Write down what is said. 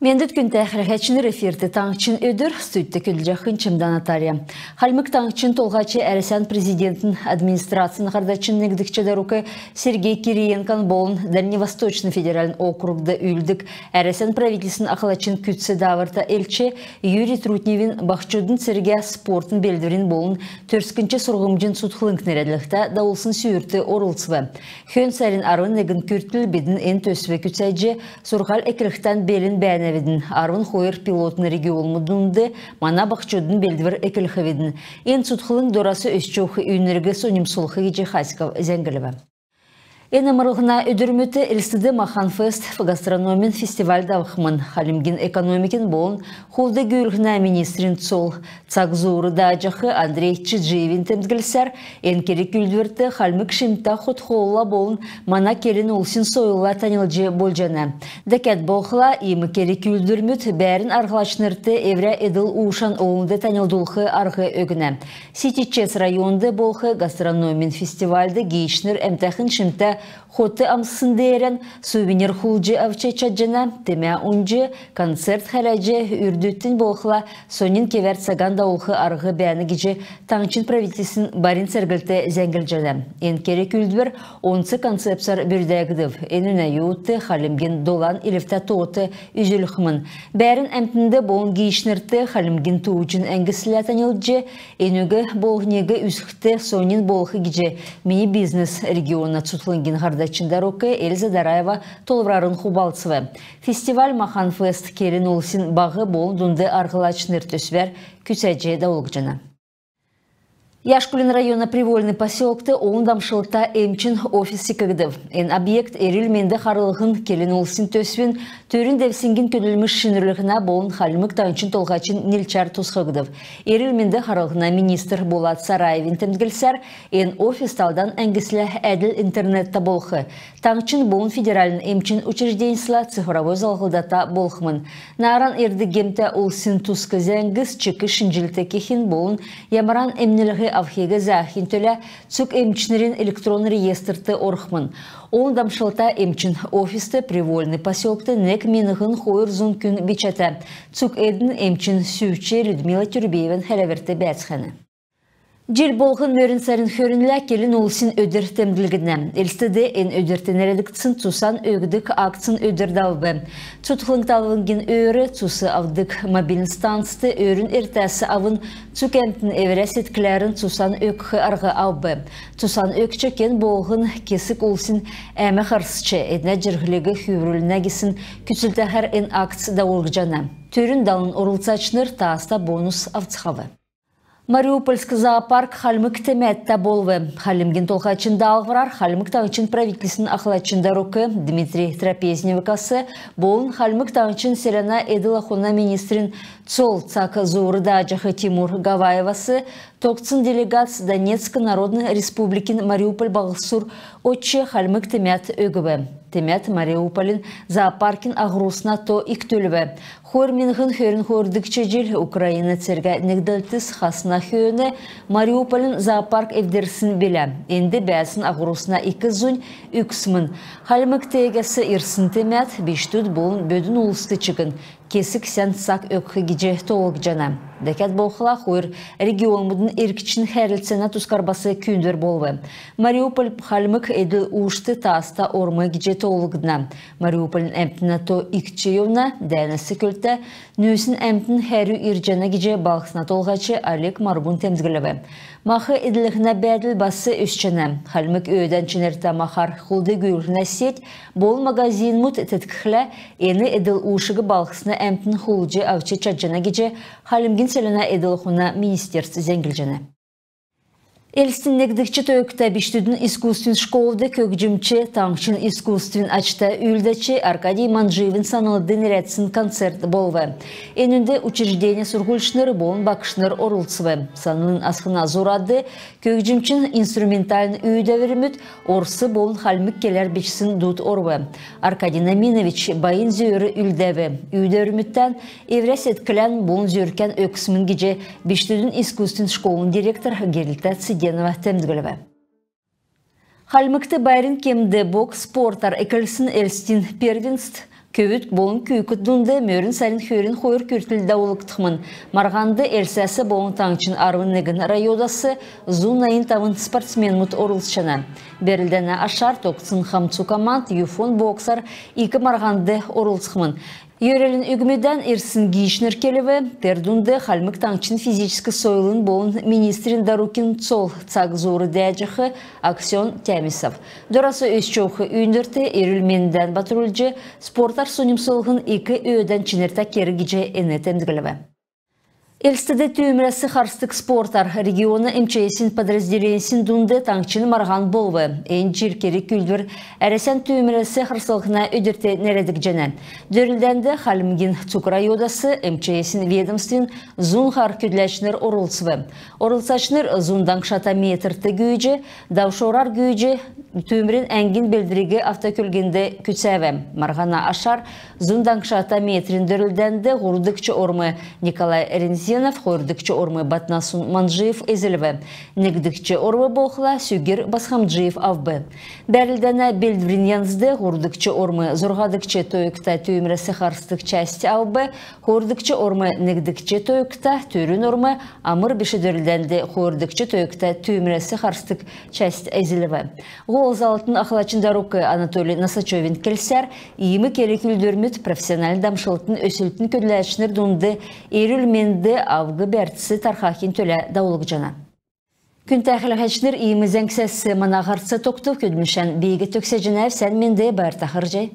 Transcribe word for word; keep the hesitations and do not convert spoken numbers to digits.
Мендвт, күндтә хәләһәчнр! Эфирт «Таңһчин өдр», студьд көдлҗәхнь Чимдә Наталья. Хальмг Таңһчин Толһач Әрәсән Президентин Администрацин һардачин негдгч дарук Сергей Кириенкон болн Дальневосточн федеральн округд үүлддг Әрәсән правительствин ахлачин күцц дааврта элч Юрий Трутневин баһчудын цергә спортын белдврин болн төрскнч сурһмҗин цутхлң нерәдлһтә давулсн сүүрт орлцв. Хөн сарин арвн негн күртл бидн эн төсв күцәҗ, сурһуль эклхдән белн бәәнәвидн. Арвн хойр пилотн регионмудын дунд мана баһчудын белдвр эклхвидн. Эн цутхлң дорас өсч йовх үйнриг соньмсулх гиҗ Хасиков зәңглв. Эн амрлһна өдрмүдт Элстд «Махан-фест» гастрономин фестиваль давхмн. Хальмгин экономикин болн хулд-гүүлһнә министрин цол цаг зуур дааҗах Андрей Чиджиевин темдглсәр, эн керг-үүлдврт хальмг шимтә хот-хоолла болн мана келн улсин сойлла таньлдҗ болҗана. Дәкәд болхла, иим керг-үүлдврмүд бәәрн арһлачнрт эврә эдл-уушан олнд таньлдулх арһ өгнә. Ситичәс районд болх гастрономин фестивальд гиичнр әмтәхн шимтә хот амссн деерән сувенир хулдҗ авч чадҗана. Темә унҗ, концерт хәләҗ, үрдүдтнь болхла соньн кевәр цаган давулх арһ бәәнә гиҗ таңһчин правительствин барин церглт зәңглҗәнә. Эн керг-үүлдвр онц концепцәр бүрдәгдв. Энүнә йовудт Хальмгин долан илвтә тоот үзүлхмн. Бәәрн әмтнд болн гиичнрт хальмгин тууҗин әңгслә таньлдҗ, энүг болһниг үзхд соньн болх гиҗ «Мини бизнес» региона цутхлңгин һардачин дарук Эльза Дараева тоолврарн хувалцв. Фестиваль «Махан-фест» келн улсин баһ болн дунд арһлачнр төсвәр күцәҗ давулгдҗана. Яшкулин района Привольный поселкд олн дамшлта эмчин офис секгдв. Эн объект эрүл-менд харлһн келн улсин төсвин түрүн девсңгин көдлмш шинрүллһнә болн Хальмг Таңһчин Толһачин нилчәр тусхагдв. Эрүл-менд харлһна министр Булат Сараевин темдглсәр, эн офис талдан әңгслә әдл интернеттә болх. Таңһчин болн федеральн эмчин учрежденьсла цифровой залһлдата болхмн. Нааран эрдг гемтә улсин туск зәңгс чик шинҗлт кехин болн ямаран эмнлһ авхиг зәәхин төлә цуг эмчнрин электрон реестрт орхмн. Олн дамшлта эмчин офист Привольный поселкд нег миңһн хойр зун күн бичәтә. Цуг эдн эмчин сүвч Людмила Тюрбееван хәләврт бәәцхәнә. Җил болһн мөрн сарин хөрнлә келн улсин өдр темдглгднә. Элстд эн өдрт нерәдгдсн цусан өгдг акцин өдр давв. Цутхлң талвңгин өөр цус авдг мобильн станцд өрүн эртәс авн цуг әмтн эврә седкләрн цусан өгх арһ авв. Цусан өгч, кен болһн кесг улсин әмә харсч, эднә җирһлиг хүврүлнә гисн күцлтәһәр эн акц давулгдҗана. Түрүн далн орлцачнр тааста бонус авцхав. Мариупольск зоопарк хальмг темәдтә болв. Хальмгин Толһачин даалһврар Хальмг Таңһчин правительствин ахлачин дарук Дмитрий Трапезниковас болн Хальмг Таңһчин селәнә эдл-ахуна министрин цол цаг зуур дааҗах Тимур Гаваевас тогтсн делегац Донецк Народн Республикин Мариуполь балһсур одҗ, хальмг темәд өгв. Темәд Мариуполин зоопаркин аһурсна то икдүлв. Хойр миңһн хөрн хойрдгч җил Украина цергә негдлтс хасна хөөн Мариуполин зоопарк эвдрсн билә. Энд бәәсн аһурсна ик зунь үксмн. Хальмг теегәс ирсн темәд бичкдүд болн бөдүн улст чигн кесг сән цаг өгх гиҗ тоолгдҗана. Дәкәд болхла, хойр регионмудын иргчин хәрлцәнә тускар бас күүндвр болв. Мариуполь хальмг эдл-уушт тааста орм гиҗ тоолгдна. Мариуполин әмтнә то икдҗ йовна. Дәәнәс көлтә нүүсн әмтн хәрү ирҗәнә гиҗ балһсна толһач Олег Маргун темдглв. Мах эдллһнә бәәдл бас өсчәнә. Хальмг өөдән чинртә махар хулд-гүүлһнә сеть болн магазинмуд теткхлә, эн эдл-уушиг балһсна әмтн хулдҗ авч чадҗана гиҗ Хальмгин селәнә эдл-ахуна министерств зәңглҗәнә. Элстин негдгч тойгта бичкдүдин искусствин школд көгҗмч, таңһчин искусствин ачта үүлдәч Аркадий Манджиевин санлд нерәдсн концерт болв. Энүнд учрежденин сурһульчнр болн багшнр орлцв. Санлын асхна зурад көгҗмчин инструментальн үүдәврмүд, орс болн хальмг келәр бичсн дуд орв. Аркадий Наминович байн зөөр үлдәв. Үүдәврмүдтән эврә седклән болн зүркән өгсмн гиҗ бичкдүдин искусствин школын директор Герильта Цыденова темдглв. Хальмгт байрин кемд бокс спортар эклсн Элстин первенств көвүд болн күүкд дунд мөрн сарин хөрн хойр күртл давулгдхмн. Марһанд Элстәс болн таңһчин арвн негн районас зун найн тавн спортсменмүд орлцҗана. Бәрлдәнә ашар тогтсн хамцу команд ЮФО-н боксар ик марһанд орлцхмн. Йөрәлин үгмүдән ирсн гиичнр келв. Тер дунд Хальмг Таңһчин физическ сойлын болн министрин дарукин цол цаг зуур дәәҗәх Аксен Тямисов. Дорас өсч йовх үйндрт эрүл-мендән батрулҗ, спортар соньмсулһн ик өөдән чинртә керг гиҗ эн темдглв. Элстд түүмрәс харсдг спортар региона МЧС-ин подразделеньсин дунд таңһчин марһан болв. Эн җил керг-үүлдвр Әрәсән түүмрәс харслһна өдрт нерәдгдҗәнә. Дөрлдәнд Хальмгин цуг районас МЧС-ин ведомствин зун һар көдләчнр орлцв. Орлцачнр зун даңшата метрт гүүҗ, давшурар гүүҗ, түүмрин әңгин белдвриг автокөлгнд күцәв. Марһана ашар зун даңшата метрин дөрлдәнд һурвдгч орм Николай Рензенов, хойрдгч орм Батнасун Манжиев эзлв. Негдгч орм болхла Сүгр Басхамджиев авв. Бәрлдәнә белдврин янзд һурвдгч орм зурһадгч тойгта түүмрәс харсдг часть авв, хойрдгч орм негдгч тойгта, түрүн орм амр биш дөрлдәнд хойрдгч тойгта түүмрәс харсдг часть эзлв. Һол заллтын ахлачин дарук Анатолий Носачевин келсәр, иим керг-үүлдврмүд профессиональн дамшлтын өслтин көдләчнр дунд эрүл-менд, авг-бәрц тархахин төлә давулгдҗана. Күндтә хәләһәчнр, иим зәңгсәс мана һарц тогтв. Көдлмшән би төгсәҗәнәв. Сән менд, байрта харһий.